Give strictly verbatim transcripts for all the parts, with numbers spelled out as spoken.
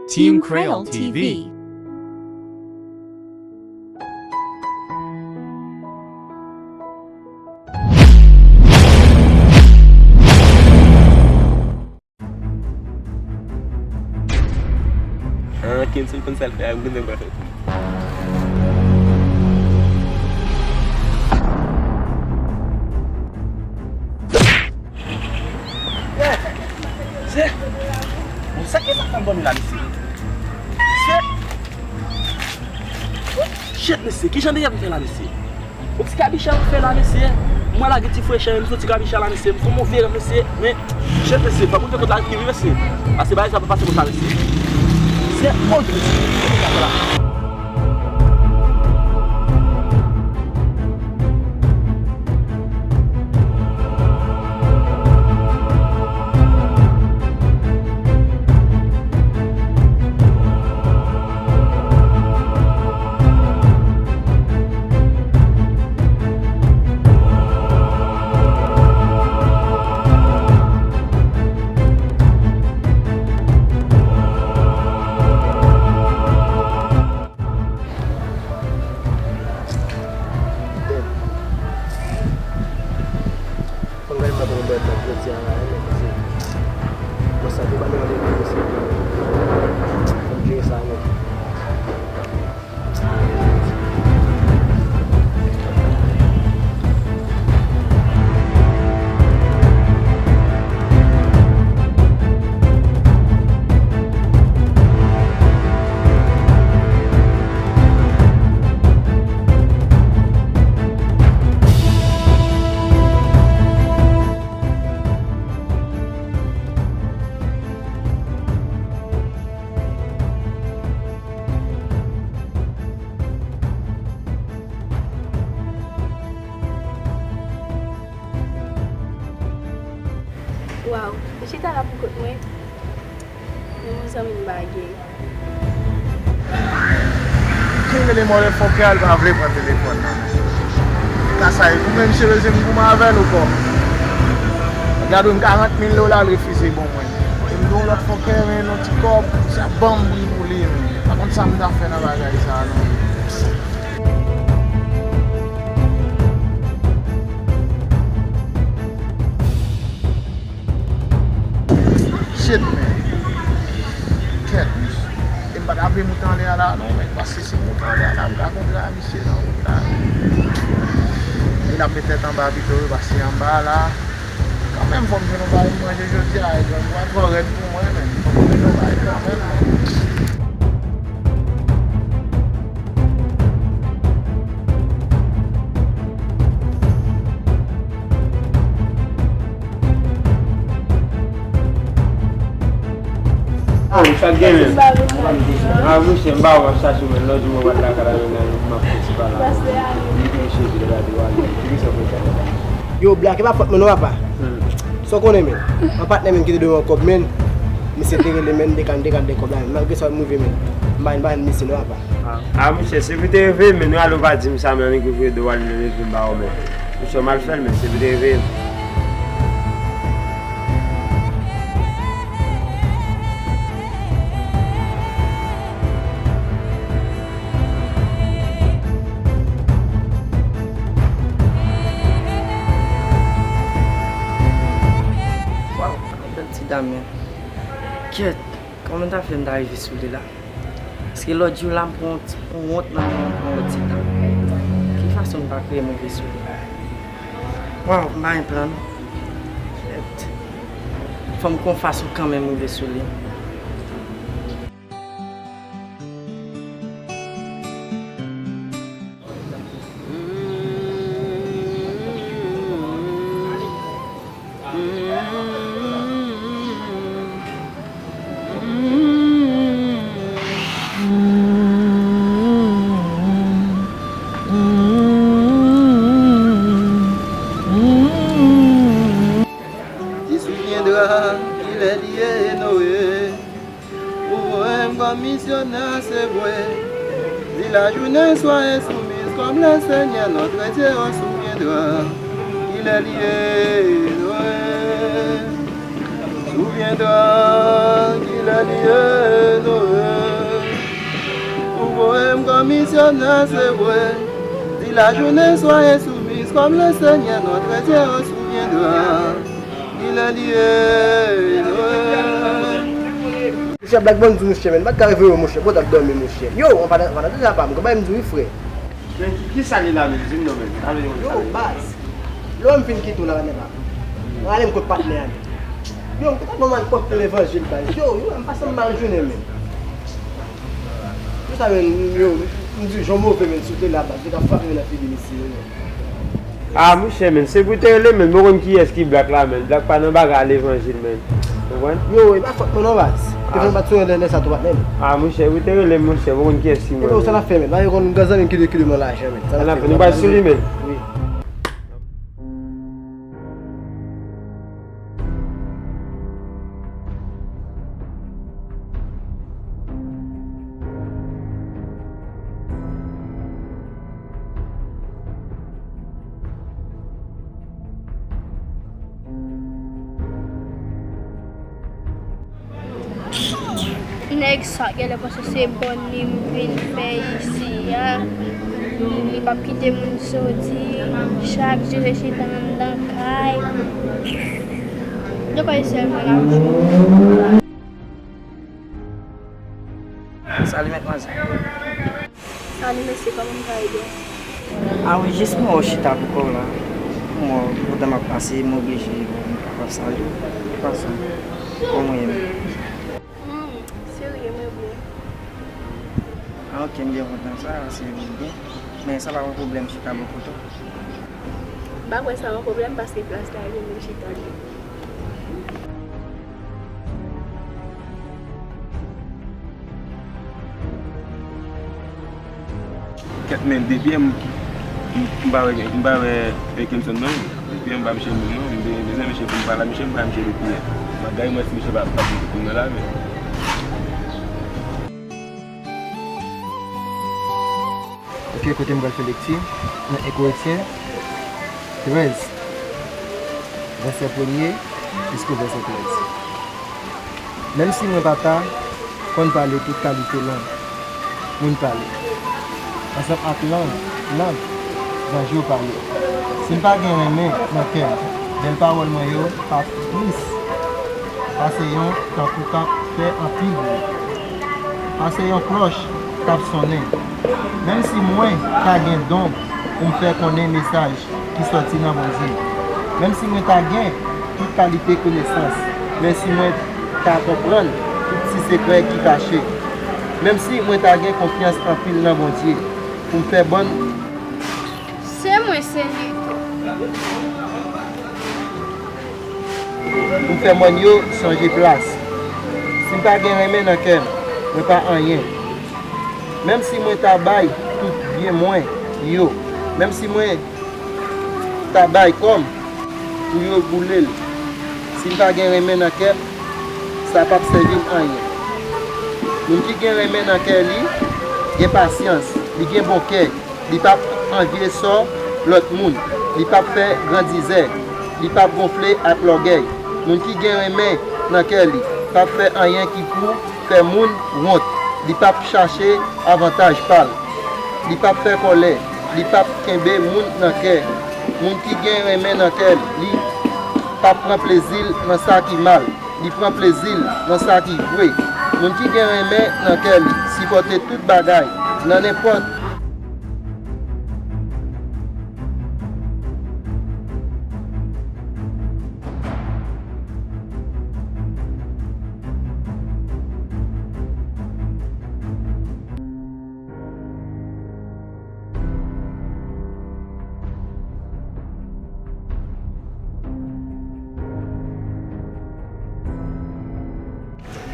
Team Creole T V. Ah, Kenson konn sa l fè a, m konn sa m pral fè pou li. Shit! Bon, sa ki sa fanm ban nou la, mesye? Shit! Shit, mesye, ki jan de yè m fè la, mesye? Yon ti kabicha m fè la, mesye. Mwen la gen ti frechè, m soti kabicha la, mesye. M fè yon move, mesye. Men, shit, mesye, fòk mwen fè kont la ki ri, mesye. Pase bagay sa pa pase konsa, mesye. Se, oh, mesye. Fò n gade m pa konn bèt la, jodi a la, men, mesye. Bon, sa tou pa mele de mesye. Fò n jere sa, men. Waw, li chita la pou kont mwen. Men mon zanmi m bagay. Ki rele mòlè fòkè a, l pa vle pran telefòn nan. Ka sa ye, ou menm, misye bezwen m goumen avè l ou kò. Gade yon karant mil dola l refize ban mwen. E m gen yon lòt fòkè, men yon ti kòb, sa ban m bri pou li, men. Pa konn sa m ta fè nan bagay sa a, non. Shit, man. Kèt, mesye. E m pa ta vle moute anlè a la, non, men. Paske si m moute anlè a la, m ka kontre a misye nan wout la. E l ap met tèt anba pito, wi, paske anba a la. Kanmenm, fò m jwenn yon bagay pou manje jodi a, e gang wa twò rèd pou mwen, men. Fò m jwenn yon bagay kanmenm, men. Oh, sa k gen menm? Ah, monchè, m pa wè w ap chache w menm. Lòt jou mwen pa t lakay la, menm nan, m ap fè ti pale avè w. Li gen cheve, li pa di w ale. Ki sa w fè sa? Yo, Black, e pa fòt mwen non, papa. Hmm. Sa w konnen, men. Yon patnè menm ki te dwe yon kòb, men. Misye te rele, men, m te ka, m te ka de kòb la, men. Malgre sa, m rive, men. M pa, m pa jwenn misye non, papa. Ah, ah, monchè, se pou te reveye m, men. Nou ale, w pa di m sa, men, annik reveye do w ale, men, reveye m ba w, men. Monchè, w mal fè l, men, se pou te reveye m. Waw, bèl ti dam, men. Kèt, kòman ta fè m ta rive sou li la? Paske lòt jou la, m pran yon ti, yon wont nan men yon, yon lòt ti dam. Ki fason m ta kreye move sou li? Waw, m pa gen plan non. Kèt. Fò m gon fason kanmenm rive sou li. Ki souviendra, kilè li ye, Noye? Ou voye m kòm misyonè, se vre. Di lajounen, swa ensoumiz kòm Lesenyè, Notre Dieu, on souviendra. Kilè li ye, Noye? Souviendra kilè li ye, Noye. Ou voye m kòm misyonè, se vre. Di lajounen, soyez soumis comme le Seigneur notre Dieu souviendra. Kilè li ye, Noye. Monchè, Black Bandit, monchè, men, m pa t ka reveye w, monchè, pou w t ap dòmi, monchè. Yo, anpadan, anpadan de sa, pa m, konprann m di w, wi, frè. Men ki, ki sa li la menm? Di m non, men. Yo, baz. Lè w m fin kite w la, nèg la. Rale m kot patnè a, men. Yo, m te ban m al pòte levanjil, baz. Yo, yo, m pase m mal jounen, men. Yo, sa, men, yo, m di, jan move, men, sou te la, baz. Yo t ap frape, men, nan figi misye, yo. Ah, monchè, men, se pou te rele, men, m pa konn kiyès ki Black la, men. Black pa nan bagay levanjil, men. Konprann? Yo, e pa fòt mwen non, baz. Te fè bat sou lè sa tou, patnè m. Ah, monchè, ou te rele m, monchè, ou konn kiyès ki mwen. Epi ou sa n ap fè, men? Pa gen konn granzanmi ki de ki de mwen lajan, men. Sa n ap fè, nou pral sou li, men. Wi. Nèg sa genlè panse se bòn li m vin fè isi a. Li p ap kite moun soti. Chak jou se chita anndan kay. Dekwa e sèl mwen l ap jwe. Salut, mademoiselle. Salut, mesye, kòman m ka ede w? Ah wi, jis mwen wè w chita pou kò w la. Mwen wè w, pandan m ap pase, m oblije, bon, m kapab salye w. Pase, kòman w ye menm? Hmm, serye, mwen byen. Ah, ok, m byen kontan sa, se byen. Men sa pa yon pwoblèm, chita bò kote w. M pa kwè sa yon pwoblèm, paske plas la, e pou m chita li. Kèt men, de pye m, m, m pa wè, m pa wè, e, Kemson non. De pye m pa misye menm non. M be-, bezwen misye pou m pale a misye, m pa wè misye de pye. M ap gade mwen si misye pa, pa vin pou mwen la, men. Ok, kote m pral fè lekti, nan en Korentyen trèz, vèsè premye jiska vèsè trèz. Menm si mwen pa ta konn pale tout kalite lang moun pale, ansanm ak lang, lang zanj yo pale, si m pa gen renmen nan kè m, bèl pawòl mwen yo pa plis pase yon tankou k ap fè anpil bri, pase yon klòch k ap sonnen. Menm si mwen ta gen don pou m fè konnen mesaj ki sòti nan Bondye, menm si mwen ta gen tout kalite konesans, menm si mwen ta konprann tout ti sekrè ki kache, menm si mwen ta gen konfyans anpil nan Bondye pou m fè bann Se mwen, se li tou. Pou m fè mòn yo chanje plas. Si m pa gen renmen nan kè m, mwen pa anyen. Menm si mwen ta bay tout byen mwen yo, menm si mwen ta bay kò m pou yo boule l, si m pa gen renmen nan kè m, sa p ap sèvi m anyen. Moun ki gen renmen nan kè li gen pasyans, li gen bon kè. Li p ap anvye sò lòt moun. Li p ap fè grandizè. Li p ap gonfle ak lògèy. Moun ki gen renmen nan kè li p ap fè anyen ki pou fè moun wont. Li p ap chache avantaj pa l. Li p ap fè kòlè. Li p ap kenbe moun nan kè. Moun ki gen renmen nan kè li p ap pran plezi l nan sa ki mal. Li pran plezi l nan sa ki vre. Moun ki gen renmen nan kè li sipòte tout bagay, nan nenpòt.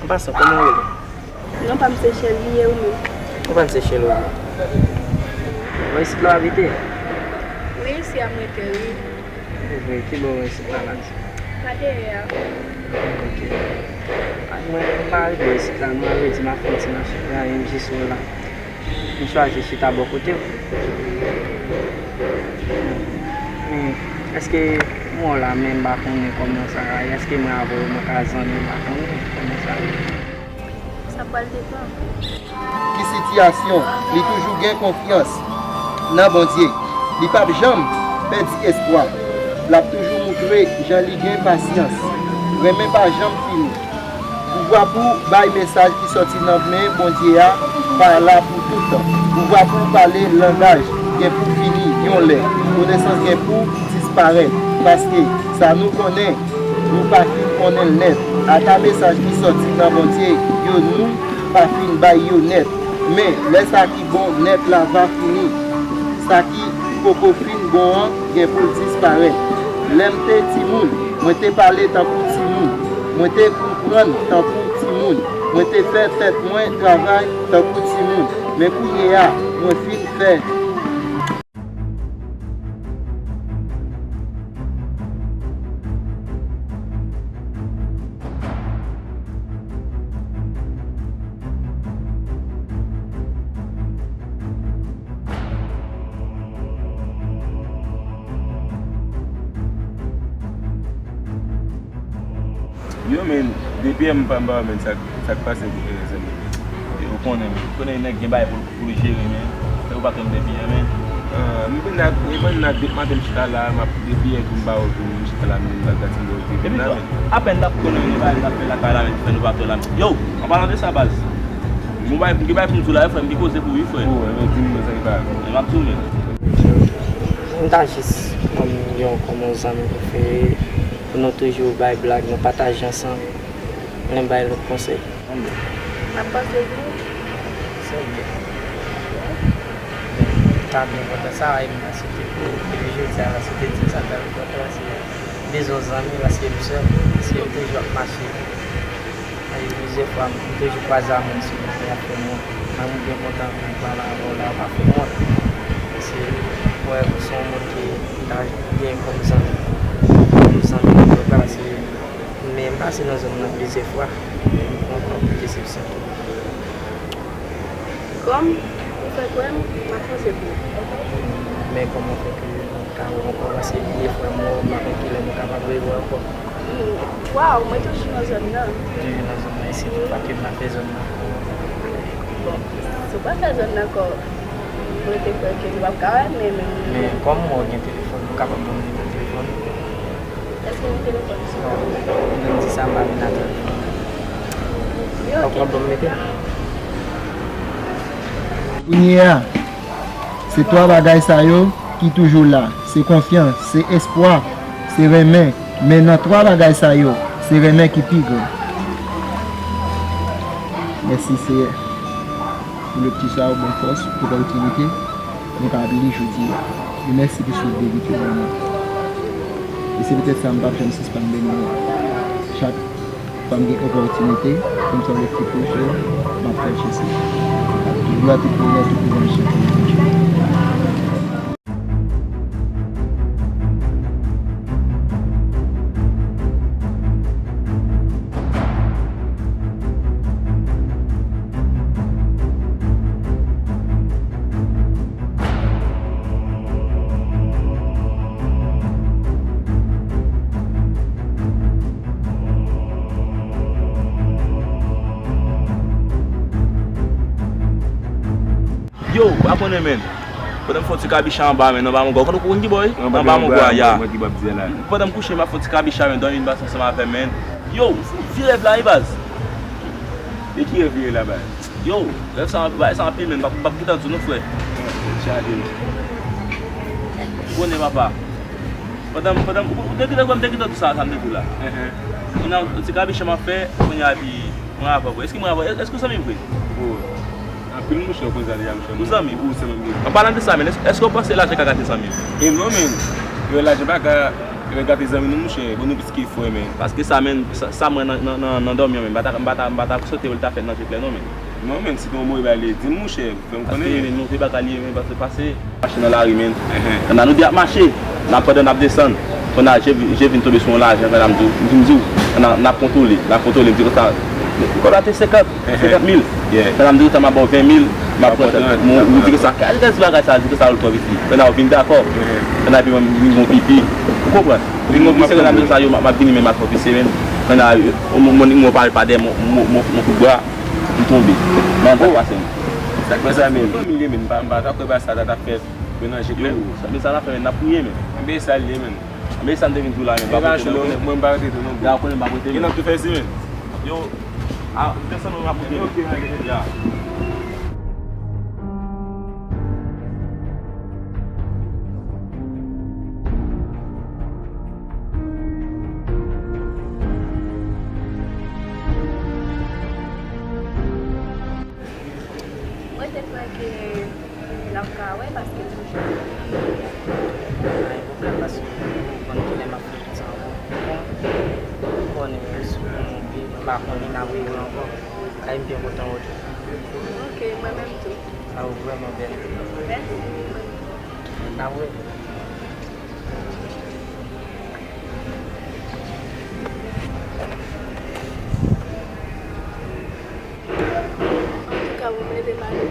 An pasan, kòman w rele? Non pa m se Shelly, e ou menm? Ou pa m se Shelly, ou menm? Mwen isit la w abite? Wi, isi a m rete, wi. Ou vre, ki bò w isit la, la? Pa dèyè a. Ok. Ay, mwen, m pa rive isit la, non, a vrè di, m ap fè yon ti mache, m jis wè w la. M chwazi chita bò kote w. Men, Èske m wè w la, men m pa konnen kòman sa a ye. Èske mwen avè w, mwen ka zanmi, m pa konnen kòman sa a ye. Sa pral depann. Ki sitiyasyon, li toujou gen konfyans nan Bondye. Li p ap janm pèdi espwa. L ap toujou moutre jan li gen pasyans. Renmen pa janm fini. Pouvwa pou bay mesaj ki sòti nan men Bondye a pa la pou tout tan. Pouvwa pou pale langaj gen pou fini yon lè. Konesans gen pou disparèt. Paske sa nou konnen, nou pa fin konnen l nèt. Ata mesaj ki sòti nan Bondye yo, nou pa fin bay yo nèt. Men, lè sa ki bon nèt la va fini, sa ki poko fin bon an gen pou l disparèt. Lè m te timoun, mwen te pale tankou timoun. Mwen te konprann tankou timoun. Mwen te fè tèt mwen travay tankou timoun. Men kounye a, mwen fin fè. Yo, men, depi yè m pa, m pa wè, men, sa, sa k pase, eh, zanmi, men. Ou konnen, men. Ou konnen nèg gen bagay pou, pou l jere, men. Fè ou pa tann depi yè, men. Ah, m vin ak, m vin ak depi maten m chita la, m ap depi yè tou m pa wè pou m chita la, m vin ak gati m depi la, men. Apèn n ap konnen gen bagay n ap fè lakay la, men, fè nou pa fè la. Yo, an palan de sa, baz. Bon, bagay, gen bagay pou m di w la, wi, frè m, gen koze pou wi, frè. Oh, enben, di m, men, sa ki pa. M ap di w, men. M ta jis, kòm yon, kòm yon zanmi prefere. Pou nou toujou bay blag, nou pataje ansanm. Mwen bay lòt konsèy. M ap panse pou ou. Se byen. M ta byen kontan sa, e m pa site pou ou. Depi jodi a la, si w te di m sa, m ta byen kontan, paske m bezwen yon zanmi, paske m sèl, paske m toujou ap mache. E plizyè fwa, m toujou kwaze ak moun sou wout mwen, y ap fè m wont. Mwen, m byen kontan pou m pale avè w la, w pa fè m wont. Paske, m wè ou se yon moun ki m ta gen kòm zanmi. Kòm zanmi, m wè pa se, men m pase nan zòn nan plizyè fwa. M pran anpil desepsyon tou. Kòm ou fèk wè m, m ap panse pou ou. Men kòman fè ke nou ka wè ankò, paske plizyè fwa m wè w, m pa konn kilè nou kapab rewè ankò. Hmm, waw, mwen toujou nan zòn nan. Toujou nan zòn nan, e sitou pa ke m pa fè zòn nan. Bon, si w pa fè zòn nan ankò, mwen te kwè ke nou p ap ka wè, men, men. Men kòm mwen gen telefòn, ou kapab ban m nimewo telefòn ou? Èske w gen telefòn? Non, m di sa, m pa vin atè. Yo, ok. Ou ap ban m mete? Kounye a, se twa bagay sa yo ki toujou la. Se konfyans, se espwa, se renmen. Men nan twa bagay sa yo, se renmen ki pi gran. Mèsi, Seyè, pou lekti sa yo, ban m fòs, opòtinite pou m kapab li jodi a. E mèsi pou souf de vi ke w ban mwen. E se poutèt sa m p ap janm sispann beni w. Chak fwa m gen opòtinite pou m fè yon lekti pou w, Seyè, m ap fè l, Jezi. Glwa tout onè, tout louwanj se pou ou, Bondye. Yo, ou pa konnen, men. Pandan m fè yon ti kabicha anba, men, anba mangwa. Ou konn, ou konn ki bò, wi? Anba mangwa, ya. Pandan m kouche, m ap fè yon ti kabicha, men, dòmi m pase ansanm avè m, men. Yo, m fè yon vye rèv la, wi, baz. E ki rèv li ye la, baz? Yo, rèv sa, bagay sa anpil, men, m p ap, m p ap gentan di w non, frè. Chaje. Ou konnen, papa. Pandan, pandan, ou, ou te gentan, ou te gentan di sa, sa m te di w la. Kounye a, yon ti kabicha m ap fè, kounye a, epi mwen avè w. Èske mwen avè w? Èske w zanmi m vre? Anpil mouche, ou konn sa deja, mouche. Ou zanmi? Ou se menm li. An palan de sa, men, èske, èske w panse lajan ka gate zanmi? E non, men. Yo, lajan pa ka, yo, gate zanmi, non, mouche. Bon, nou plis ke frè, men. Paske sa, men, sa, sa mwen nan, nan, nan, nan dòmi an, men. M pa ta, m pa ta, m pa ta swete pou l ta fèt nan je klè, non, men. Non, men, si te yon move bagay li ye, di m, mouche. Fè m konnen, men. Paske move bagay li ye, men, pase, pase. Mache nan lari, men. Pandan nou de ap mache, n ap, pandan n ap desann, pandan je, je vin tonbe sou yon lajan, pandan m di w, m vin di w, pandan n ap kontwole, n ap kontwole, m di konsa, kòb la te senkant, senkant mil. Pandan m di konsa, m ap ba w ven mil, m ap pran trant. M di konsa, kal gaz bagay sa, di konsa, ou twò piti. Pandan ou vin dakò. Pandan epi mwen, m vin gon pipi. Konprann. Vin mwen pise nan sa yo, m ap vini menm ak mwen pise menm. Nan, mwen, mwen, mwen pale pa dèyè, mwen, mwen, mwen, mwen kout bra, m tonbe. Nan sa k pase menm. Sa k pase menm? Fanmi li menm, m pa, m pa ta kwè ba sa ta, ta fè menanje klè. Yo, sa, men sa n ap fè menm, n ap priye menm. Men sa l ye menm. Men sa m te vin di w la menm, m pa pote non. Mwen m pa rete tou non. Ya konnen m pa pote. Gen lòt tou fè si menm. Yo, a, desann nou rapide. Ok, ok. Ya. Mwen te kwè ke n ap ka wè paske toujou. Pa gen pwoblèm, paske ou konn kilè m ap fè tout sa ankò. Bon, m konnen wi, si pou nou oubli, m pa konnen n a rewè ankò. Ay, m byen kontan wè w tou. Ok, mwen menm tou. A, ou vrèman bèl. Mèsi. N a rewè. Antouka, bon, m leve m ale.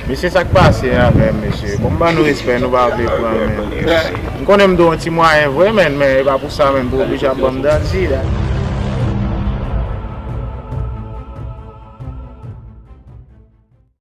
Mesye, sa k pase avè m, mesye? Bon, m ban nou respè, nou pa vle pran, men. M konnen m dwe yon ti mwayen vre, men, men e pa pou sa, men, pou oblije ap ban m danti, la.